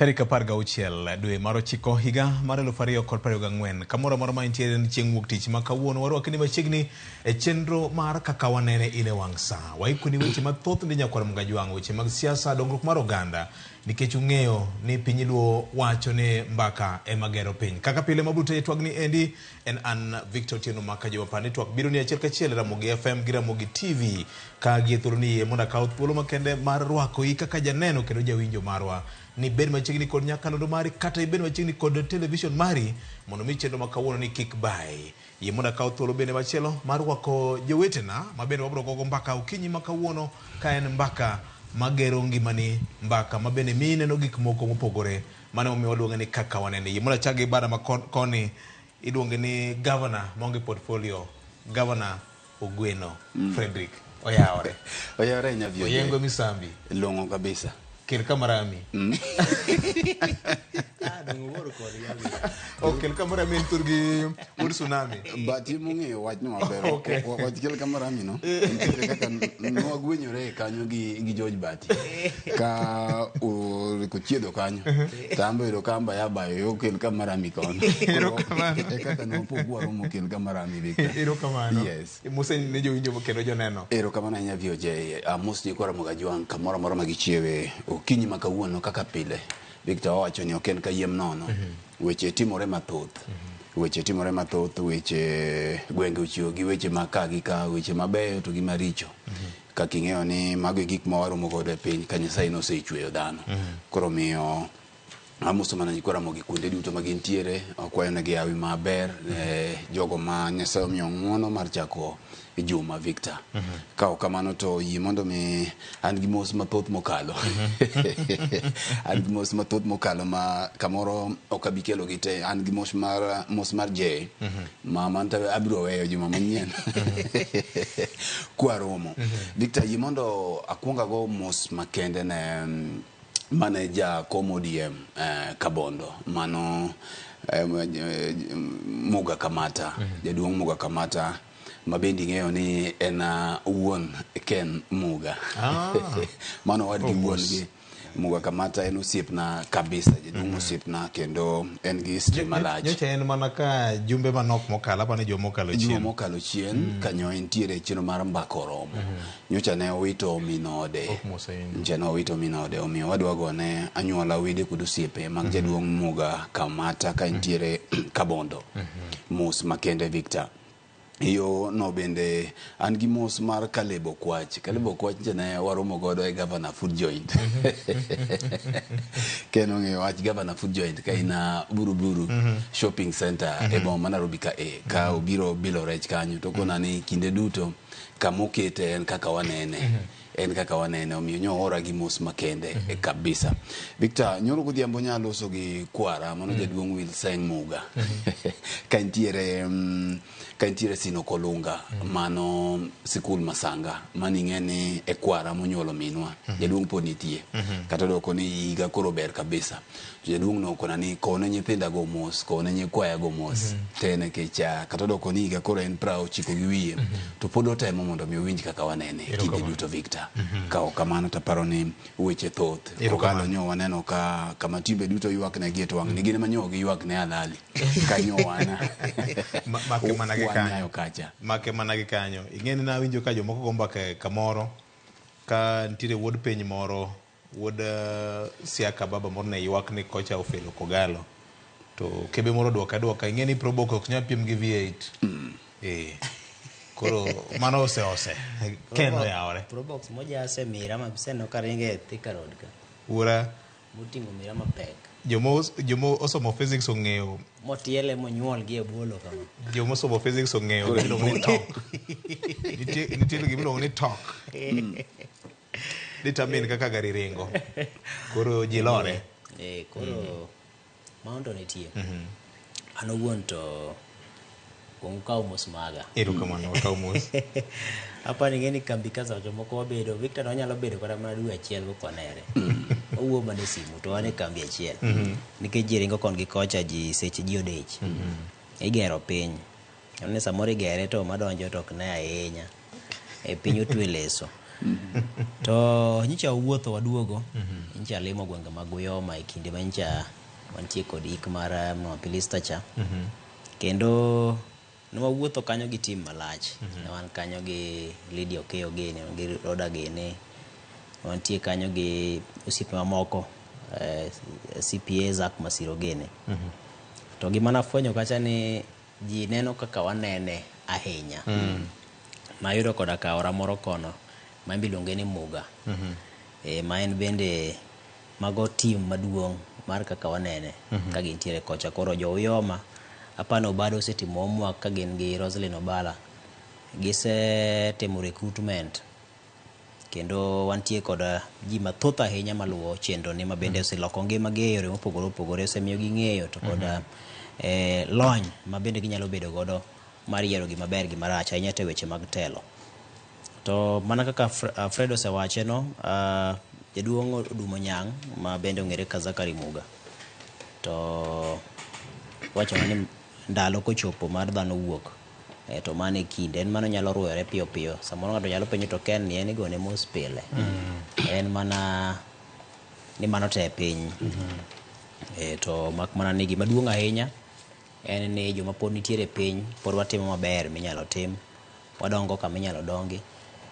Tarik 16 dwe mar ochiko higa mar 2024 kamoro amora ma intiere en chieng' wuok tich ma kawuono warwakni machiegni e chenro mar kaka wanene in e wang' sa. Waikoni weche mathoth ndi nyakwar Mgajwang', weche mag siasa, dongruok mar oganda nikech ung'eyo ni piny luo wacho ni mbaka ema gero piny. Kaka pile mabiro tayo twagni endi en an Victor Otieno Maka Joma Par ni twak biro ni achiel kachiel e Ramogi FM gi Ramogi TV ka gie thuolo ni yie mondo akaw thuolo makende mar rwakoi kaka janeno kendo jawinjo marwa ni bed machiegni kod nyakalondo mari kata ibed machiegni kod television mari mondo mi chenro ma kawuono ni kik bayi. Yie mondo akaw thuolo bende machielo mar rwako jowetena ma bende wabiro gogo mbaka okinyi ma kawuono ka en mbaka magero ngimani, mbaka ma bende miyi ineno gik moko mopogore. Mano emomiyo waluonge ni kaka wanene. Yie mondo achak gi bada ma koni iluonge ni governor maonge portfolio, Governor Ogweno Frederick. Oyawore. Oyawore ahinya VOJ. Oyengo misambi. Long'o kabisa. Kel kamarami. Ah, dong' owuor kod yali. Ok kel kamarami en thurgi wuod tsunami. But mong'eyo wachno maber. Okay. Wach kel kamarami no. Nitiere kaka nwagwenyore kanyo gi George Bati. Ka oriko chiedho kanyo. To an be oyudo ka amba ya bayo yo kel kamarami kono. Erokamano. E kaka nwapok waromo kel kamarami Victor. Erokamano. Yes. Mose ne jowinjo kendo joneno. Erokamano ahinya VOJ. Amos nyikwa Ramogi Ajwang' kamoro amora ma gichiewe okinyi ma kawuono kaka pile. Victor owacho ni ok en kayiem nono. Weche timore mathoth. Weche timore mathoth, weche gwenge ochiwo gi weche ma ka gi ka, weche mabeyo to gi maricho. Kaka ing'eyo ni mago e gik ma waromo godo e piny ka Nyasaye nosechweyo dhano. Koro omiyo amoso mana nyikwa Ramogi kuonde duto ma gintiere, akwayonegi hawi maber, jogo ma Nyasaye omiyo ng'uono mar chako juma Victor. Ka ok kamano to yie mondo mi an gi mos mathoth mokalo. An gi mos mathoth mokalo ma kamoro ok abi kelo gi te. An gi mos mar J ma man to abiro weyo juma manyien kwaromo. Victor, yie mondo akuong ago mos makende ne mane jakom ODM Kabondo mano Muga Kamata, jaduong' Muga Kamata ma bende ing'eyo ni en wuon Ken Muga. Mano owadgi wuon gi Muga Kamata en osiepna kabisa, jaduong' osiepna kendo en gi history malach. Nyocha en mana ka jumbe manok mokalo, apani juma mokalo chien. Juma mokalo chien, kanyo entiere e chenro mar mbaka oromo. Nyocha ne owito min ode. Ok mos ahinya. Nyocha ne owito min ode, omiyo wadwa gone anyuola, wede kod osiepe mag jaduong' Muga Kamata ka entiere Kabondo. Mos makende Victor. Yo no bende an gi mos mar Caleb Okwach. Caleb Okwach nyocha ne waromo godo e Governor Food Joint. Ken ong'eyo wach Governor Food Joint ka in Buruburu Shopping Center e boma ma Nairobi ka e. Ka obiro bilo rech kanyo to okona ni kinde duto kama okete en kaka wanene. En kaka wanene omiyo nyo oora gi mos makende kabisa. Victor, nyoro godhiambo nya loso gi kwara mano jaduong' Wilseng Muga. Ka entiere ka entiere Sino Kolunga mano sikul Masanga mano ing'e ni e kwara monyuolo minwa. Jaduong' pod nitie. Kata odoko ni higa koro ber kabisa. To jaduong' nokona ni kowne nyithinda go mos, kowne nyikwaya go mos. Te nikech kata odoko ni higa koro en 90 gi wiye, to pod otemo mondo mi owinj kaka wanene kinde duto Victor. Ka ok kamano to aparo ni weche thoth. Kogalo nyo waneno ka kama timbe duto ywak ne gie to wang' ni gin ema nyo giywak ne Halali. Kanyo wana. Make mana gi kanyo. Wanyayo kacha. Make mana gi kanyo. Ing'e ni nawinjo ka jomoko go mbaka kamoro ka nitiere wuod piny moro Wuod Siaka baba moro ne ywak ni kocha ofelo Kogalo. To kebe moro oduoke aduoka. Ing'e ni Probox ok nyal piem gi V8. Eh. Koro mano ose ose. Ken oyawore. Probox mojase mira ma seno ka ringe e Thika Road ka. Wuora. Moting'o mira mapek. Jomo jomo osomo physics ong'eyo. Motiele monyuol gi e bolo kama. Jomo osomo physics ong'eyo gima iluongo ni torque. Nitie nitie gima iluongo ni torque. Determine kaka gari ringo. Koro ji lore. Eh, koro mano to nitie. An owuon to kuong ukaw mos maga. Erokamano wakaw mos. Apani ing'e ni kambi ka seche moko wabedo, Victor to wanyalo bedo kata mana dwe achiel kok wanere. Wawuoyo mana e simu to wan e kambi achiel. Nikech ji ringo kon gi kocha ji seche ji odich. Igero piny. Ni samoro igere to madonjo to ok ne ahinya. E piny otwe leso. To nyicha wuotho waduogo, nyicha limo gwenge mag Uyoma e kinde ma nyicha wantie kod ik mar Mama Pilista cha. Kendo ne wawuotho kanyo gi team malach. Ne wan kanyo gi Lydia Okeyo gini, gi Roda gini. Wantie kanyo gi osiepe mamoko, CPA Zack Masiro gini. To gima nafwenyo kacha ni ji neno kaka wanene ahinya. Nayudo koda ka aora moro kono ma iluonge ni Muga. Ma en bende mago team maduong' mar kaka wanene ka gintiere kocha. Koro jo Uyoma apani Obado osetimo homework ka gin gi Roslyn Obala. Gisetimo recruitment kendo wantie kod ji mathoth ahinya maluwo chenro ni ma bende oseloko ngimagi e yore mopogore opogore, osemiyo ging'eyo to kod lony ma bende ginyalo bedo godo mar yiero gima ber gi marach ahinya to e weche mag telo. To mana kaka Fred osewache no, jaduong' Odumo Nyang' ma bende ong'ere kaka Zachary Muga to wachona ni ndalo kochopo mar dhano wuok, to mano e kinde en mano nyalo ruoyore piyo piyo. Samoro ng'ato nyalo penjo to Ken ni en igone mos pile. En mana ni mano te piny. To mak mana ni gima duong' ahinya en ni joma pod nitiere piny pod watimo maber minyalo tim, wadongo kama inyalo dongi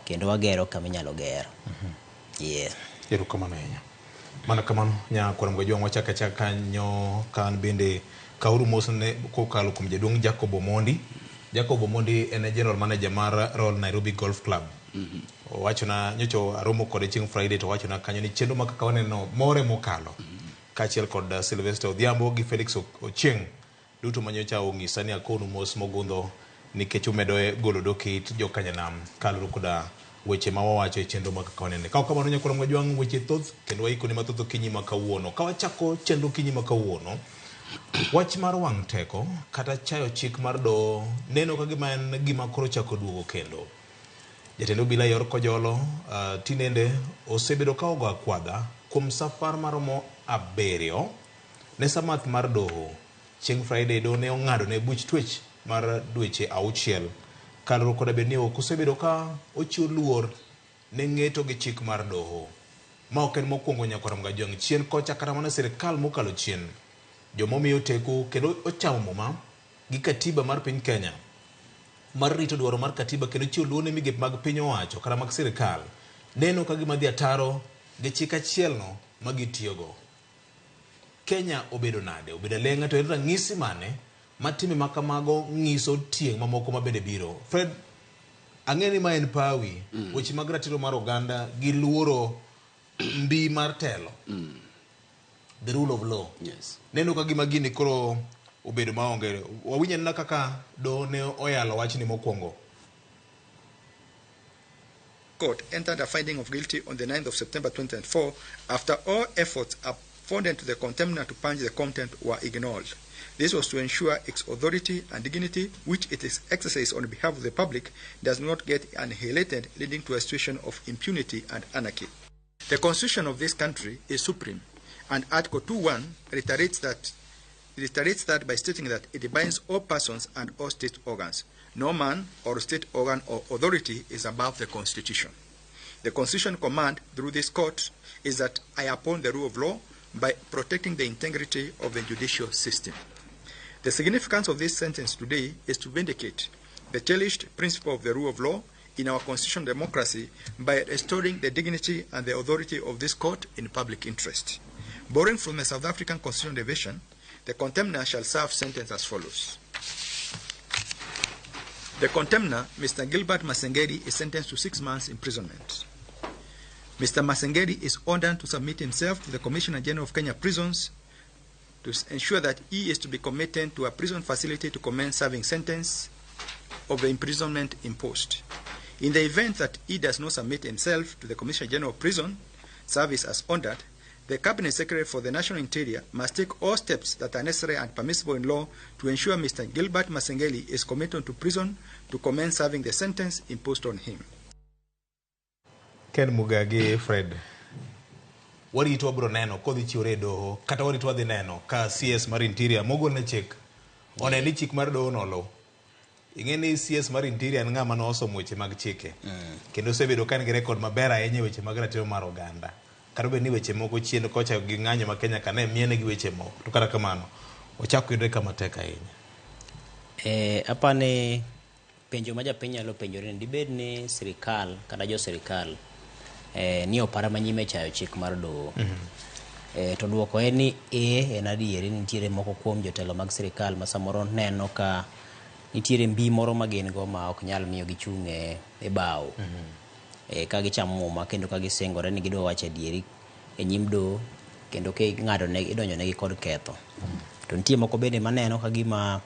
kendo wagero kama inyalo ger. Yeah. Erokamano ahinya. Mana kamano nya kwarom gajwang' wachako achaka kanyo kan bende kauru mos ne kokalo kuom jaduong' Jacob Omondi. Jacob Omondi en general manager mar Royal Nairobi Golf Club. Owachona nyocha aromo kode chieng' Friday to owachona kanyo ni chenro ma kaka waneno more mokalo. Kaachiel kod Sylvester Odhiambo gi Felix Ochieng' duto manyocha onyisa ni akonu mos mogundho nikech umedo golo dok e it jokanyanam kaluwore koda weche ma wawacho e chenro ma kaka wanene. Ka ok kamano nyakwarom gajwang' weche thoth kendo waikoni mathoth okinyi ma kawuono. Ka wachako chenro okinyi ma kawuono, wach mar wang' teko kata chayo chik mar doho neno ka gima en gima koro chako duogo kendo. Jatend obila yor Kojolo tinende osebedo ka ogo akwadha kuom safar maromo 7 ne samath mar doho. Chieng' Friday doho ne ong'ado ne buch twech mar dweche 6 kaluwore koda bed ni ok osebedo ka ochiwo luor ne ng'eto gi chik mar doho. Ma ok en mokwongo nyakwarom gajwang' chien kocha kata mana sirikal mokalo chien. Joma omiyo teku kendo ochamo muma gi katiba mar piny Kenya mar rito dwaro mar katiba kendo chiwo luor ne migepe mag piny owacho kata mag sirikal neno ka gima dhi ataro gi chik achielno ma gitiyogo. Kenya obedo nade? Obedo aleng'a to en ranyisi mane ma timbe ma kamago ng'iso tieng' mamoko ma bende biro? Fred, ang'e ni ma en pawi, weche mag ratiro mar oganda gi luoro mbi mar telo. The rule of law. Yes. Neno ka gima gini koro obedo maonge. Wawinj anena kaka doho ne oyalo wachni mokwongo. Court entered a finding of guilty on the 9th of September 2024 after all efforts afforded to the contemner to purge the contempt were ignored. This was to ensure its authority and dignity, which it is exercised on behalf of the public, does not get annihilated, leading to a situation of impunity and anarchy. The constitution of this country is supreme, and Article 2.1 reiterates that by stating that it binds all persons and all state organs. No man or state organ or authority is above the Constitution. The Constitution command through this court is that I uphold the rule of law by protecting the integrity of the judicial system. The significance of this sentence today is to vindicate the cherished principle of the rule of law in our constitutional democracy by restoring the dignity and the authority of this court in public interest. Borrowing from the South African Constitutional Division, the contemner shall serve sentence as follows. The contemner, Mr. Gilbert Masengeli, is sentenced to 6 months imprisonment. Mr. Masengeli is ordered to submit himself to the Commissioner General of Kenya Prisons to ensure that he is to be committed to a prison facility to commence serving sentence of the imprisonment imposed. In the event that he does not submit himself to the Commissioner General of Prison Service as ordered, the Cabinet Secretary for the National Interior must take all steps that are necessary and permissible in law to ensure Mr. Gilbert Masengeli is committed to prison to commence serving the sentence imposed on him. Ken Mugagi Fred. Warito wabiro neno kodhi chiwore e doho kata warito wadhi neno ka CS mar Interior mogol ne chik one ni chik mar doho no oluw. Ing'e ni CS mar Interior en ng'ama nosomo weche mag chike. Kendo osebedo ka en gi rekod maber ahinya e weche mag ratiro mar oganda. Kata obedo ni weche moko chien kocha gi ng'anyo ma Kenya ka ne miene gi weche moko. To kata kamano, ochako yudre kama tek ahinya. Apani penjo ma japiny nyalo penjore ni dibed ni sirikal kata jo sirikal ni opara manyime chayo chik mar doho. To duoko en ni en adieri ni nitiere moko kuom jotelo mag sirikal ma samoro neno ka nitiere mbi moro ma gin go ma ok nyal miyo gichung' e bao. Ka gichamo muma kendo ka gisingore ni gidwa wacho adieri e nyim doho kendo king'ado ne idonjo negi kod ketho. To nitie moko bende maneno ka gima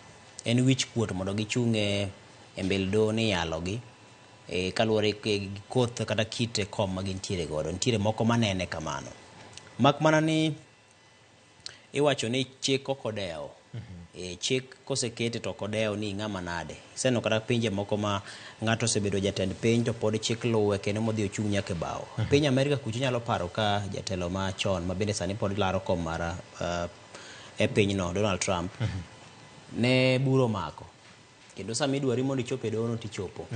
en wich kuot mondo gichung' e mbele doho ni iyalogi kaluwore gi koth kata kit kom ma gintiere godo. Nitiere moko manene kamano. Mak mana ni iwacho ni chik ok odewo. Chik kosekete to ok odewo ni ing'ama nade. Iseneno kata pinje moko ma ng'ato osebedo jatend piny to pod chik luwe kendo modhi ochung' nyaka e bao. Piny Amerika kucho inyalo paro ka jatelo machon ma bende sani pod laro kom mar e pinyno Donald Trump ne bura omako. Kendo sama idwari mondo ichop e doho no tichopo.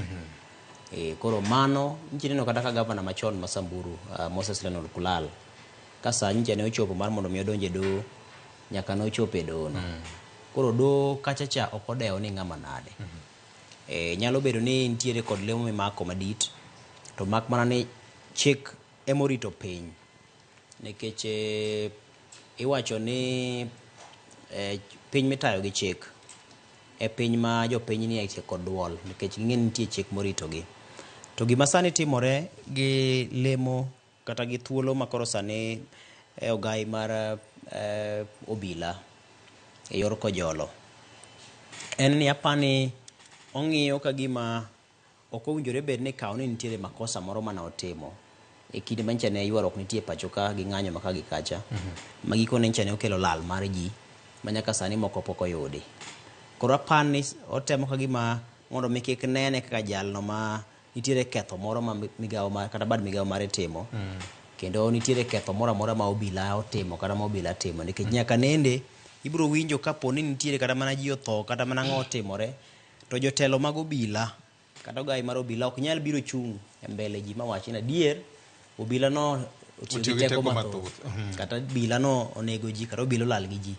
Koro mano nyicha ineno kata ka gavana machon ma Samburu Moses Lenol Kulal ka sa nyicha ne ochopo mar mondo mi odonj e doho nyaka nochopo e doho no. Koro doho kacha cha ok odewo ni ng'ama nade. Nyalo bedo ni nitiere kod lemo mimako madit to mak mana ni chik emorito piny. Nikech iwacho ni piny mitayo gi chik e piny ma jopiny nie kod duol nikech ging'e ni nitie chik moritogi. To gima sani timore gi lemo kata gi thuolo ma koro sani ogai mar obila e yor kojolo en ni apani ong'iyo ka gima ok owinjore bed ni kawo ni nitiere makosa moro mane otimo e kinde ma nyicha ne ywaruok nitie pacho ka gi ng'anyo ma ka gi kacha ma gikone nyicha ne okelo lal mar ji ma nyaka sani moko pok oyudi. Koro apani otemo ka gima mondo mi kik nene kaka jalno ma nitiere ketho moro ma migawo mar kata bad migawo mare timo kendo nitiere ketho moro amora ma obila otimo kata ma obila timo nikech nyaka nende ibiro winjo kapo ni nitiere kata mana ji otho kata mana ang'o otimore to jotelo mag obila kata ogai mar obila ok nyal biro chung' e mbele ji mawach ni adier obila no otiyo gi teko mathoth kata obila no onego ji kata obila olal gi ji.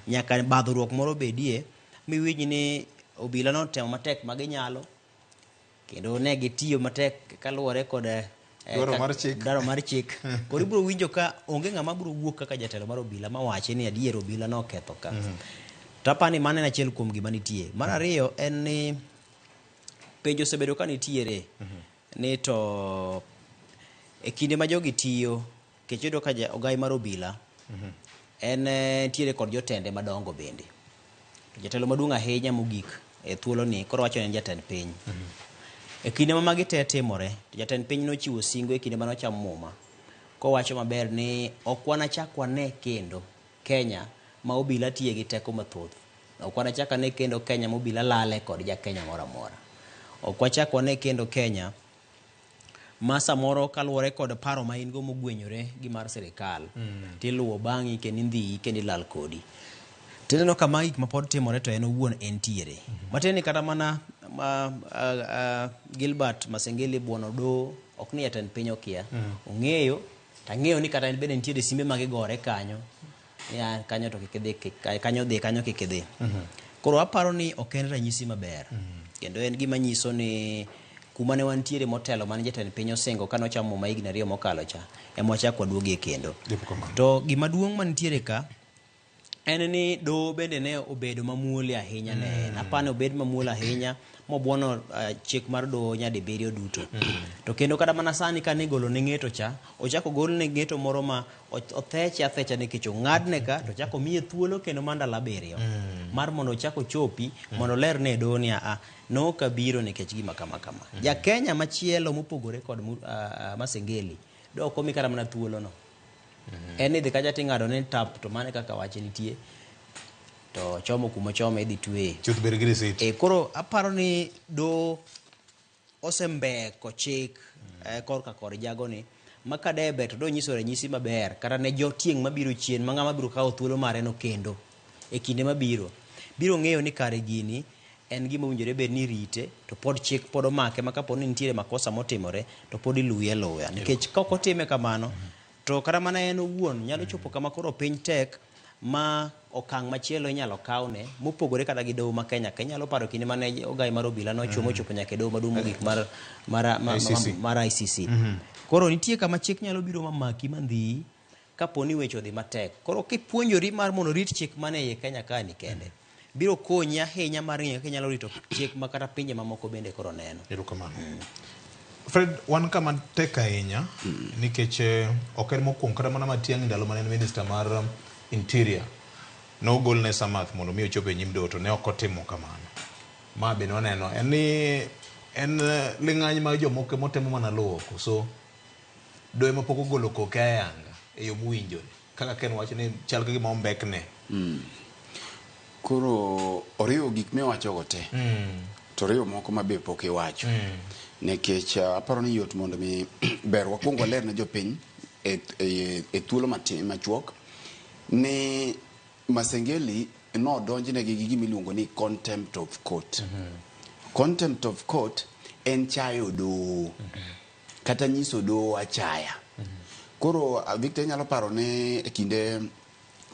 Nyaka badhruok moro bedie miwinj ni obila no otemo matek ma ginyalo kendo ne gitiyo matek kaluwore kod dwaro mar chik. Dwaro mar chik. Koro ibiro winjo ka onge ng'ama biro wuok kaka jatelo mar obila mawachi ni adier obila no oketho ka. To apani mano en achiel kuom gima nitie. Mar ariyo en ni penjo osebedo ka nitiere ni to e kinde ma jogi tiyo nikech iyudo ka ogai mar obila en nitiere kod jotende madongo bende. To jatelo maduong' ahinya mogik e thuolo ni koro wacho ni en jatend piny. E kinde ma magi te timore, to jatend piny nochiwo singo e kinde mane ocham muma kowacho maber ni ok wanachak wane kendo Kenya ma obila tiye gi teko mathoth. Ok wanachak ane kendo Kenya ma obila lale kod ja Kenya moro amora. Ok wachak wane kendo Kenya ma samoro kaluwore kod paro ma in go mogwenyore gi mar sirikal tiluwo bang'i kendo indhiyi kendo ilal kodi. Tineno ka magi gik ma pod timore to en owuon entiere. Matiende ni kata mana Gilbert Masengeli buono doho ok ni jatend piny okia. Ong'eyo tang'eyo ni kata en bende nitiere simbe ma gigore kanyo. Ya kanyo to kik idhi, kanyo dhi, kanyo kik idhi. Koro aparo ni ok en ranyisi maber. Kendo en gima nyiso ni kuma ne wantiere motelo mane jatend piny osingo kane ochamo muma higni 2 mokalo cha ema wachak waduogie kendo. To gima duong' mantiere ka en ni doho bende ne obedo mamuol ahinya ne en. Apani obed mamuol ahinya mobuono chik mar doho nyadibiriyo duto. To kendo kata mana sani kane igolo ne ng'eto cha, ochako ogol ne ng'eto moro ma otheche athecha nikech ong'adne ka to ochako omiye thuolo kendo mar ndalo 7 mar mondo ochak ochopi mondo olerne e doho ni a nok abiro nikech gima kama kama. Ja Kenya machielo mopogore kod Masengeli do ok omi kata mana thuolo no. En ni dhi kacha ting'ado ne tap to mano kaka wach nitie to chomo kuma chome idhi tweye. Chuth bed gi receipt. Koro aparo ni do osembeko chik korka kor jagoni ma kadebe to do nyiso ranyisi maber kata ne jotieng' mabiro chien ma ng'ama biro kawo thuolo mare no kendo e kinde mabiro biro ng'eyo ni kare gini en gima owinjore bed ni rite to pod chik pod omake ma kapo ni nitiere makosa motimore to pod iluye aluya nikech ka ok otime kamano to kata mana en owuon nyalo chopo kama koro piny tek ma okang' machielo inyalo kawne mopogore kata gi doho ma Kenya ka. Inyalo paro kinde mane ogai mar obila nochwo mochopo nyaka e doho maduong' mogik ICC. mar ICC. Koro nitie kama chik nyalo biro mamaki mandhiyi kapo ni weche odhi matek. Koro kipuonjori mar mondo orit chik mane iye Kenya ka ni kende, biro konyi ahinya mar ng'eyo kaka inyalo rito chik ma kata pinje mamoko bende koro neno. Erokamano. Fred, wan kama tek ahinya nikech ok en mokwongo kata mana Matiang'i ndalo mane en minister mar Interior nogolne Samath mondo mi ochop e nyim doho to ne ok otimo kamano. Ma bende waneno en ni en ling'any mar jomoko motemo mana luwo koso doho ema pok ogolo koke ayanga e yo mowinjore kaka Ken wacho ni chal ka gima ombekne. Koro oriwo gik miwachogo te to oriwo moko ma be pok iwacho nikech aparo ni yot mondo mi ber wakwong waler ne jopiny e thuolo matin machuok ni Masengeli nodonjnegi gi gima iluongo ni contempt of court. Contempt of court en chayo doho kata nyiso doho achaya. Koro Victor inyalo paro ni e kinde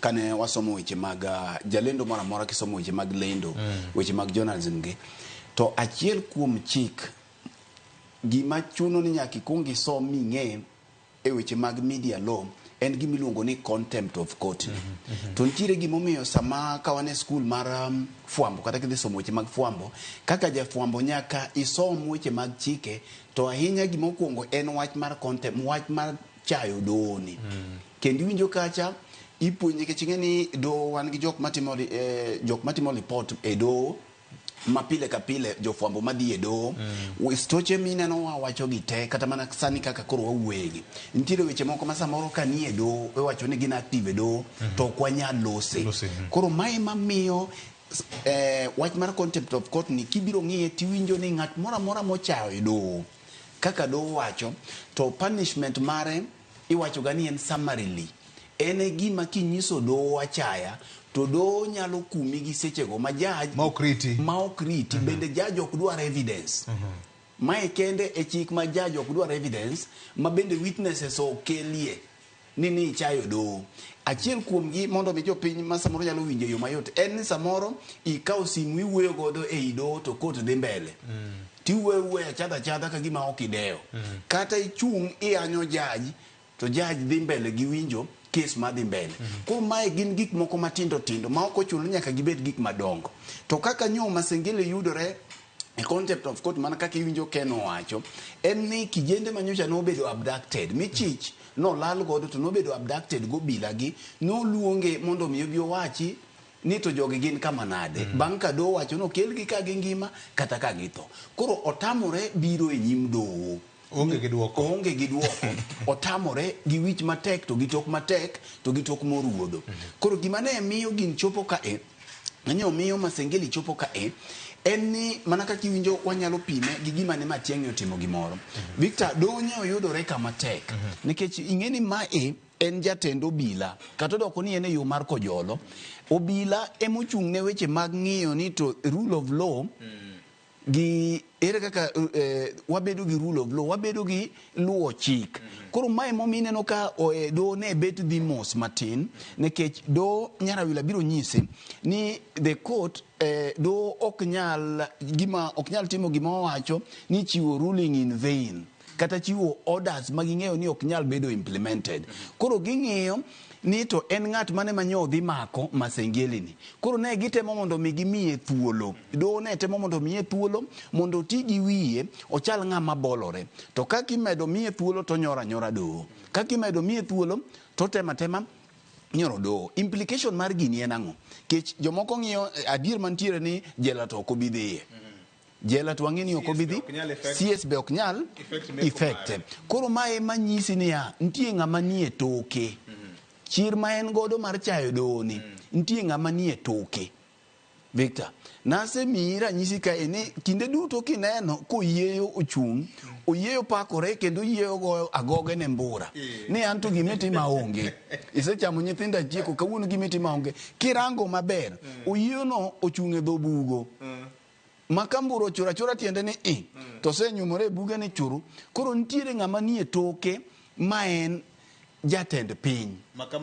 kane wasomo weche mag jalendo moro amora kisomo weche mag lendo, weche mag journalism gi, to achiel kuom chik gima chuno ni nyaka ikwong isom ming'e e weche mag media law en gima iluongo ni contempt of court ni. To nitiere gimomiyo sama ka wan e skul mar fwambo kata kidhi somo weche mag fwambo, kaka jafwambo nyaka isom weche mag chike to ahinya gima okuongo en wach mar contempt, wach mar chayo doho ni. Kendo iwinjo kacha ipuonji nikech ing'e ni doho wan gi jok matimo report e doho ma pile ka pile jofwambo madhi e doho stoche mineno wawacho gi te kata mana sani kaka koro wawuoye gi nitiere weche moko ma samoro ka nie doho iwacho ni gin active e doho to ok wanyal lose. Lose. Koro mae mamiyo wach mar contempt of court ni kibiro ng'iye tiwinjo ni ng'at moro amora mochayo e doho kaka doho wacho to punishment mare iwacho ga ni en summarily en e gima kinyiso doho achaya to doho nyalo kumi gi sechego ma judge Ma ok riti. ma ok riti bende judge ok dwar evidence mae kende e chik ma judge ok dwar evidence ma bende witnesses ok kelie ni ichayo doho achiel kuomgi mondo mi jopiny ma samoro nyalo winjo e yo mayot en ni samoro ikawo simu iwuoyo godo ei doho to court dhi mbele tiwuoyo wuoyo achadha achadha ka gima ok idewo kata ichung' iyanyo judge to judge dhi mbele gi winjo kes madhi mbele koro mae gin gik moko matindo tindo ma ok ochuno ni nyaka gibed gik madongo to kaka nyo Masengeli yudore e contempt of court mana kaka iwinjo Ken owacho en ni kijende manyocha nobedo abducted michich nolal godo to nobedo abducted gobila gi noluonge mondo mi obi owachi ni to jogi gin kama nade bang' ka doho owacho ni okelgi ka gingima kata ka githo koro otamore biro e nyim doho Oonge gi duoko. Oonge gi duoko. Otamore gi wich matek to gi tok matek to gi tok moruodho. Koro gima ne miyo gin chopo ka e, ne miyo Masengeli chopo ka e, en ni mana kaka iwinjo wanyalo pime gi gima ne Matiang'i otimo gimoro. Victor, doho ne oyudore kama tek. Nikech ing'e ni mae en jatend obila kata odoko ni en e yo mar kojolo obila emochung' ne weche mag ng'iyo ni to rule of law gi ere kaka wabedo gi rule of law wabedo gi luwo chik koro mae momiyo ineno ka doho ne bet dhi mos matin nikech doho Nyarawila biro nyisi ni the court doho ok nyal gima ok nyal timo gima owacho ni chiwo ruling in vain kata chiwo orders ma ging'eyo ni ok nyal bedo implemented koro ging'iyo ni to en ng'at mane ma nyo dhi mako Masengeli ni koro ne gitemo mondo mi gimiye thuolo doho ne temo mondo miye thuolo mondo oti gi wiye ochal ng'ama bolore to kaka imedo miye thuolo to nyora nyora doho kaka imedo miye thuolo to tema tema nyoro doho implication mar gini en ang'o kech jomoko ng'iyo adier mantiere ni jela to ok obi dhiye jela to wang'e ni ok obi dhi ok nyal effect. CS be ok nyal Effect meko effect mare. koro mae manyisi niya nitie ng'ama nie toke chir ma en godo mar chayo doho ni nitie ng'ama nie toke Victor nasemiyi ranyisi kae ni kinde duto kineno koyieyo ochung' oyieyo pakore kendo oyieyo goyo agoge ne mbura ni an to gimitimo onge isechamo nyithindo achieko kawuono gimitimo onge kirango maber oyieyo no ochung' e dho bugo. Ma ka mbura ochur achura tiende ni i to osenyumore e buge ni churu. Koro nitiere ng'ama nie toke ma en jatend piny. Maka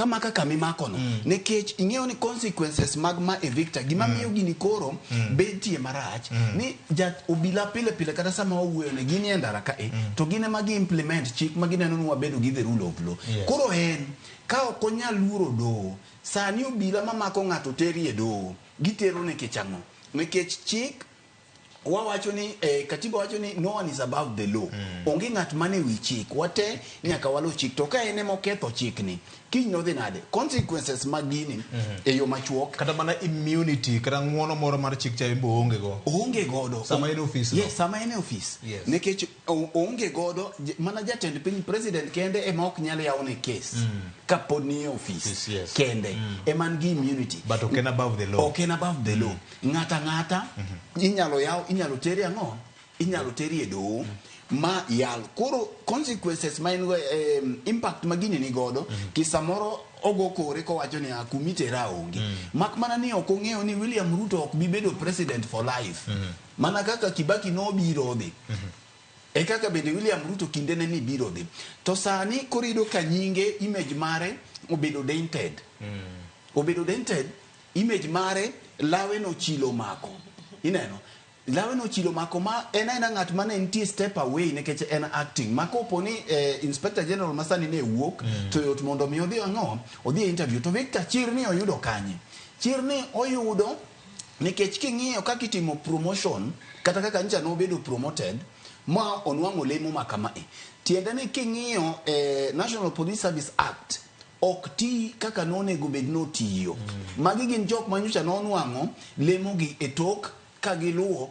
maka kama imakono. Nikech ing'eyo ni consequences mag ma e Victor, gima miyo gini koro betie marach, ni jat obila pile pile kata sama wawuoyo ne gin e ndara ka e, to gin ema gi implement chik ma gineno ni wabedo gi the rule of law. Koro en, ka ok onyal luoro doho, sani obila mamako ng'ato teri e doho, gitero nikech ang'o? Nikech chik wawacho ni katiba wacho ni no one is above the law. Onge ng'at mane wi chik, wate nyaka waluw chik. To ka en ema oketho chikni, kiny nodhi nade? Consequences mag gini e yo machuok. Kata mana immunity, kata ng'uono moro mar chik cha be oonge go. Oonge godo. Sama en e ofis no. Yes, sama en e ofis. Yes. Nikech oonge godo, mana jatend piny president kende ema ok nyal yawne case. Kapod ni e ofis. Yes, yes. Kende. Ema en gi immunity. But ok en above the law. Ok en above the law. Ng'ata ng'ata inyalo yaw, inyalo teri ang'o? Inyalo teri e doho ma yal. Koro consequences ma en go, impact ma gini ni godo, ki samoro ogo kore kowacho ni kumitera onge. Mak mana ni ok ong'eyo ni William Ruto ok bi bedo president for life. Mana kaka Kibaki nobiro dhi. E kaka bende William Ruto kinde ne ni biro dhi. To sani koro iyudo ka nyinge, image mare obedo dented. Obedo dented, image mare lawe no chilo mako. Ineno? Lawe no chilo mako ma en aena ng'at mane nitie step away nikech en acting. Ma kopo ni Inspector General masani ne wuok, to yot mondo mi odhi ang'o? Odhi e interview. To Victor chir ni oyudo kanye? Chir ni oyudo nikech king'iyo kaka itimo promotion, kata kaka ncha nobedo promoted, ma onwang'o lemo ma kama e. Tiende ni king'iyo National Police Service Act, ok ti kaka nonego bed notiyo. Magi gin jok ma nyocha nonwang'o lemo gi e tok ka giluwo,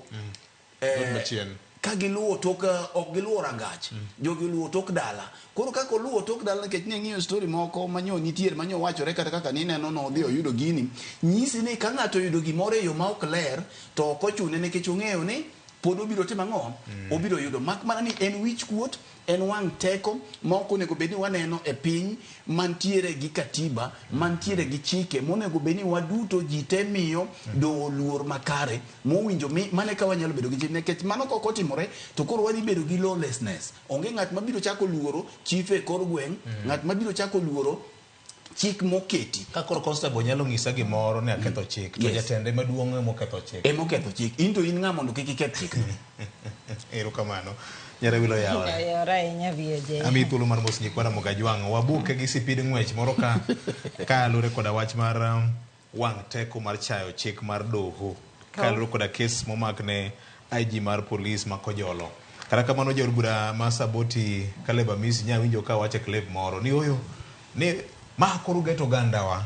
ka giluwo tok, ok giluwo rangach. Jogi oluwo tok dala. Koro kaka oluwo tok dala, nikech ne ng'iyo story moko manyo nitiere, manyo wachore kata kaka nineno nodhi oyudo gini, nyisi ni ka ng'ato oyudo gimoro e yo ma ok ler, to ok ochune nikech ong'eyo ni pod obiro timo ang'o? Obiro yudo. Mak mana ni en wich kuot, en wang' teko ma ok onego bed ni waneno e piny mantiere gi katiba, mantiere gi chike monego bed ni waduto ji te miyo doho luor makare mowinjo mi mane ka wanyalo bedo gi chik. Nikech mano kok otimore to koro wadhi bedo gi lawlessness. Onge ng'at mabiro chako luoro chief e kor gweng', ng'at mabiro chako luoro chik moketi. Ka koro constable nyalo ng'isa gimoro ni aketho chik, to jatende maduong' ema oketho chik. Ema oketho chik. In to in ng'a mondo kik iketh chik? Erokamano. Nyarawilo yawore. Yawore ahinya VOJ. Ami thuolo mar mos nyikwa Ramogi Ajwang'. Wabuke gi sipid ng'wech moro ka luwore koda wach mar wang' teko mar chayo chik mar doho. Ka luwore koda kes momak ne IG mar polis ma Kojolo. Kata kamano jaod bura ma Saboti Caleb Amisi nya winjo ka wacho e clip moro ni oyo ni ma koro geto ogandawa.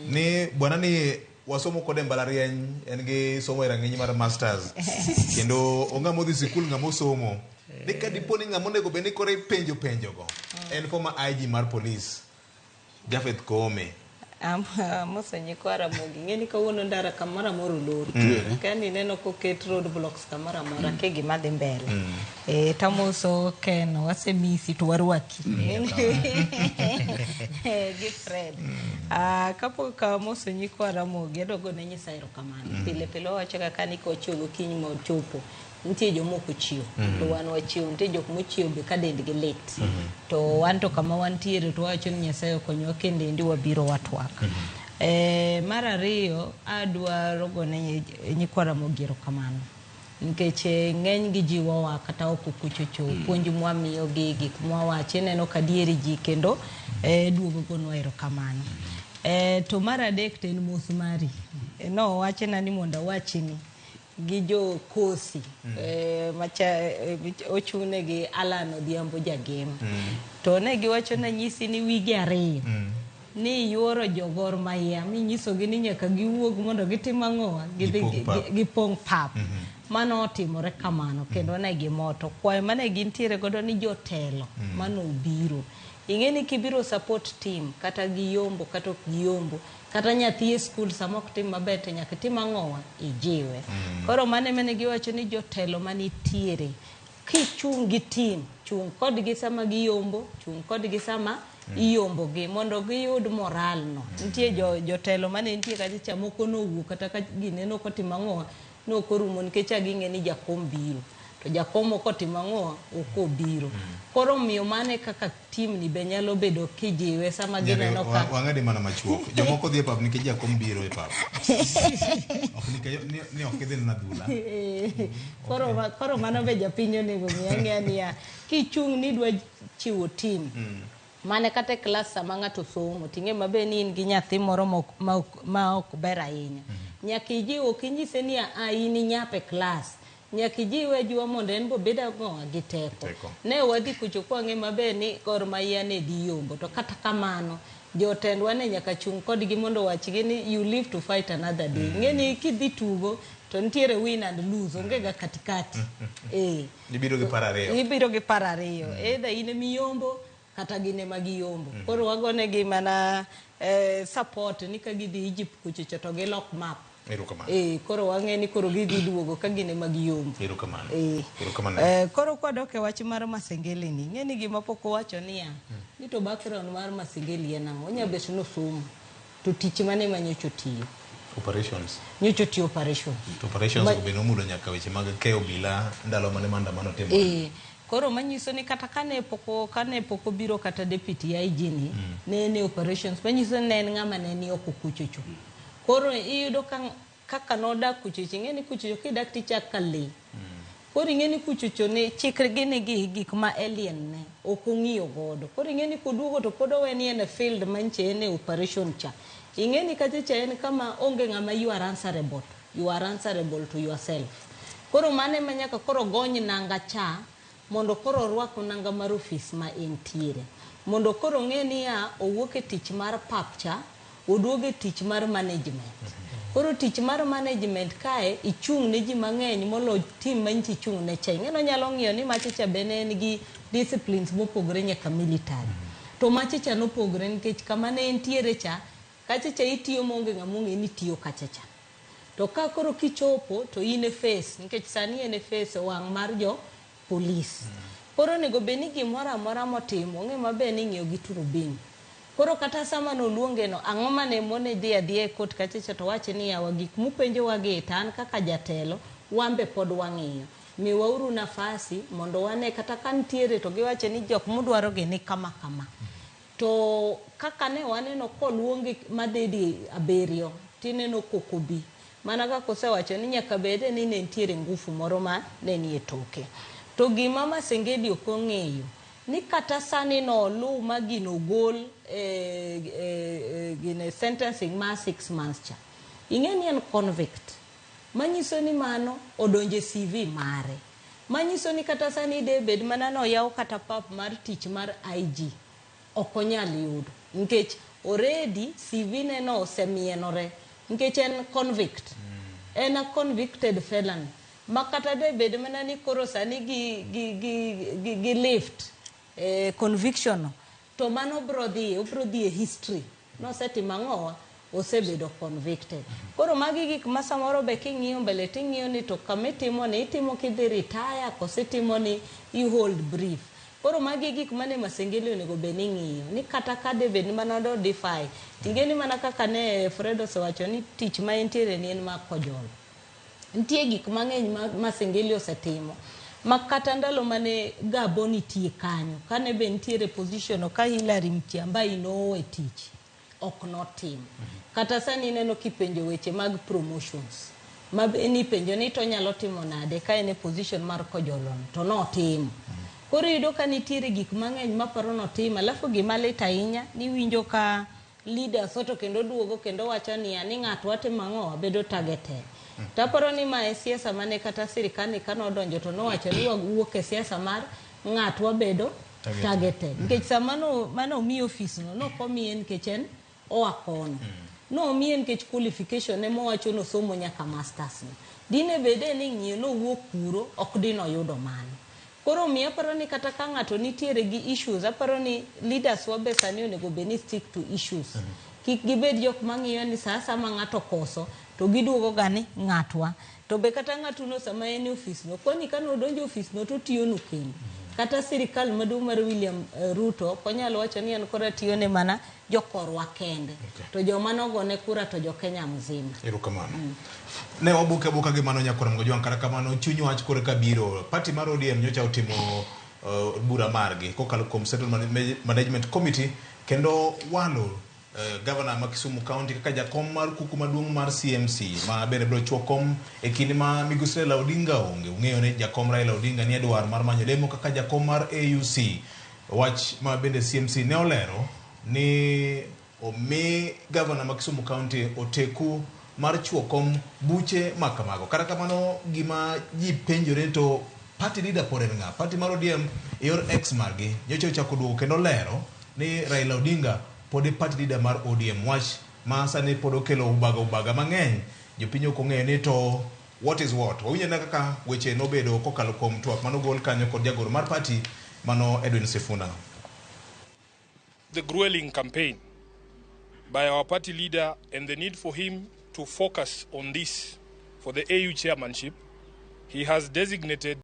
Ni bwana ni wasomo kode mbalariany, en gi somo e rang'iny mar masters. Kendo ong'ama odhi sikul ng'ama osomo. Ni ka dipo ni ng'ama onego bed ni koro ipenjo penjogo. En former IG mar polis Japheth Koome. Amoso nyikwa Ramogi. Ing'e ni kawuono ndara kamoro amora olor. Ka nineno koket road blocks kamoro amora ke gima dhi mbele. Tamoso Ken, wasemisi to warwaki. Gi Fred. Kapok amoso nyikwa Ramogi, adwa gone Nyasaye erokamano. Pile pile wawacho kaka ni kochiew gokinyi mochopo, nitie joma ok ochiew, to wan wachiew, nitie jok mochiew be ka dendgi lit. To wan to kama wantiere to wawacho ni Nyasaye okonyowa kendendi wabiro watwak. Mar ariyo, adwaro gone nyikwa Ramogi erokamano. Nikech ng'eny gi jiwowa kata ok okuchocho, puonj mwamiyogi, gik mwawacho, ineno ka dieri ji kendo duogo gonwa erokamano. To mar adek to en mos mari. Nowachna ni mondo awachni gi jo Kosi, macha ochung'ne gi Alan Odhiambo Jagem. To ne giwacho na nyisi ni wige ariyo. Ni yuoro jo Gor Mahia minyisogi ni nyaka giwuog mondo gitim ang'o? Gidhi Gipong' pap. gipong' pap. Mano otimore kamano kendo ne gimoto. Kwayo mane gintiere godo ni jotelo mano obiro. Ing'e ni kibiro support team kata giyombo kata ok giyombo, kata nyathi e skul sama ok tim maber to nyaka itim ang'owa? Ijiwe. Koro mano ema ne giwacho ni jotelo manitiere, kichung' gi team, chung' kodgi sama giyombo, chung' kodgi sama Iyombo gi mondo giyud moral no. Nitie jotelo mane nitie kacha cha moko nowuok kata ka gineno kotimo ang'owa nokorumo nikech a ging'e ni jakom biro. To jakom ok otimo ang'owa ok obiro. Koro omiyo mano e kaka team ni be nyalo bedo kijiwe sama gineno ka Wang'ade mana machuok. Jomoko dhi e pap nikech jakom biro e pap. Ok nikech ni ok gidhi neno adhula. Koro mano be japiny onego ng'e ang'eya niya kichung' ni idwa chiwo team mane kata e klas sama ng'ato somo ting'e maber ni in gi nyathi moro ma ok ber ahinya. Nyaka ijiw ok inyise ni a in inyap e klas. Nyaka ijiwe ajiwa mondo en be obed ang'owa gi teko. Ne wadhi kucho kwang'e maber ni Gor Mahia ne dhi yombo to kata kamano jotendwa ne nyaka chung' kodgi mondo owachgi ni you live to fight another day. Ing'e ni kidhi tugo to nitiere win and lose onge ga katikati. Ibiro gi paro ariyo. Ibiro gi paro ariyo. Either in emiyombo kata gin ema giyombo. Koro wagonegi mana support ni ka gidhi Egypt kuchocho to gilok map. Erokamano. Koro wang'e ni koro gidhi duogo ka gin ema giyombo. Erokamano. Erokamano. Koro kwadok e wach mar Masengeli ni, ing'e ni gima pok owacho niya, ni to background mar Masengeli en ang'o? Onya bet ni osomo, to tich mane ma nyocha otiyo? Operations. Nyocha otiyo operation. To operations go be nomulo nyaka weche mag keyo obila ndalo mane maandamano timore. Koro manyiso ni kata kane pok obiro kata deputy IG ni, ne en e operations, manyiso ni ne en ng'ama ne ni oko kuchocho. Koro iyudo ka kaka nodak kuchocho, ing'e ni kuchocho kidak tichak ka lee. Koro ing'e ni kuchocho ni chikgi ni gi gik ma alien ne ok ong'iyo godo. Koro ing'e ni koduogo to pod owe ni en e field manche en e operation cha. Ing'e ni kacha cha en kama onge ng'ama you are answerable. You are answerable to yourself. Koro mano ema nyaka koro gony nanga cha mondo koro orwak nanga mar ofis ma entiere. Mondo koro ong'e niya owuok e tich mar pap cha, oduogo e tich mar management. Koro tich mar management kae ichung' ne ji mang'eny molo team ma nyicha ichung' ne cha. Ing'e ni onyalo ng'iyo ni macha cha be ne en gi disciplines mopogore nyaka military. To macha cha nopogore nikech kama ne entiere cha, kacha cha itiyo maonge ng'ama ong'e ni itiyo kacha cha. To ka koro kichopo to in e face, nikech sani en e face wang' mar jo police. Koro onego bed ni gimoro amora motimo, ong'e maber ni ing'iyo gi turubin. Koro kata sama noluonge no, ang'o mane mone dhi adhiya e court kacha cha to wache ni yawa gik mupenjowa gi to an kaka jatelo, wan be pod wang'iyo. Miwauru nafasi mondo wane kata ka nitiere to giwache ni jok mudwaro gi ni kama kama. To kaka ne waneno koluongi madhi di abiriyo, tineno koko bi. Mana kaka osewacho ni nyaka bede ni ne nitiere ngufu moro ma ne nie toke. To gima Masengeli ok ong'eyo, ni kata sani no oluw ma gino gol gine sentencing mar 6 months cha. Ing'e ni en convict. Manyiso ni mano odonje CV mare. Manyiso ni kata sani de bed mana noyaw kata pap mar tich mar IG. Ok onyal yudo. Nikech already CV ne no osemienore. Nikech en convict. En a convicted felon. Ma kata de bed mana ni koro sani gi lift conviction no, to mano bro dhi, obro dhi e history. Nosetimo ang'owa? Osebedo convicted. Koro magi gik ma samoro be king'iyo mbele ting'iyo ni to kama itimo ni, itimo kidhi retire koso itimo ni you hold brief. Koro magi gik mane Masengeli onego bed ni ng'iyo. Ni kata ka de bed ni mana do defy. Ting'e ni mana kaka ne Fred osewacho ni tich ma entiere ni en mar kojolo. Nitie gik mang'eny ma Masengeli osetimo. Ma kata ndalo mane Gabo nitie kanyo, kane be nitiere position ka Hillary Mutyambai nowe tich, ok notimo. Kata sani ineno kipenjo weche mag promotions. Ma be nipenjo ni to onyalo timo nade ka en e position mar kojolo no, to notimo. Koro iyudo ka nitiere gik mang'eny maparo notimo, alafu gima lit ahinya niwinjo ka leaders oto kendo duogo kendo wacho niya ni ng'ato watimo ang'o wabedo targeted. To aparo ni ma e siasa mane kata sirikal ni kane odonjo to nowacho ni wawuok e siasa mar ng'at wabedo targeted. Nikech sama mane omiye ofis no, nok omiye nikech en oa kono. Nomiye nikech qualification ne mowacho nosomo nyaka masters no. Dine bede ni ng'iyo nowuok kuro, ok dine oyudo mano. Koro omiyo aparo ni kata ka ng'ato nitiere gi issues, aparo ni leaders wa be sani onego bed ni stick to issues. Kik gibed jok mang'iyo ni sa asaya ng'ato koso, to giduogo ga ni ng'atwa. To be kata ng'atuno sama en e ofis no, kwani kane odonjo e ofis no to otiyonu kendo. Kata sirikal maduong' mar William Ruto ok onyal wacho ni en koro tiyo ne mana jokorwa kende. To joma nogone kura to jo Kenya mzima. Erokamano. Ne wabuke abuka gi mano nyakora Mgojwang' kata kamano chuny wach kore ka biro. Party mar ODM nyocha otimo bura margi kokalo kuom Central Management Committee kendo walo governor ma Kisumu County kaka jakom mar kuku maduong' mar CMC ma bende biro chuo kom e kinde ma migosi Raila Odinga onge. Ung'eyo ni jakom Raila Odinga ni e dwar mar manyo lemo kaka jakom mar AUC. Wach ma bende CMC ne olero ni omi gavana ma Kisumu County oteku mar chuo kom buche ma kamago. Kata kamano gima ji penjore to party leader pod en ng'a? Party mar ODM e yor X margi nyocha ochako duogo kendo lero ni Raila Odinga pod e party leader mar ODM. Wach ma sani pod okelo ubaga ubaga mang'eny. Jopiny ok ong'eyo ni to what is what. Wawinjo na kaka weche nobedo kokalo kuom twak manogol kanyo kod jagoro mar party mano Edwin Sifuna. The grueling campaign by our party leader and the need for him to focus on this for the AU chairmanship, he has designated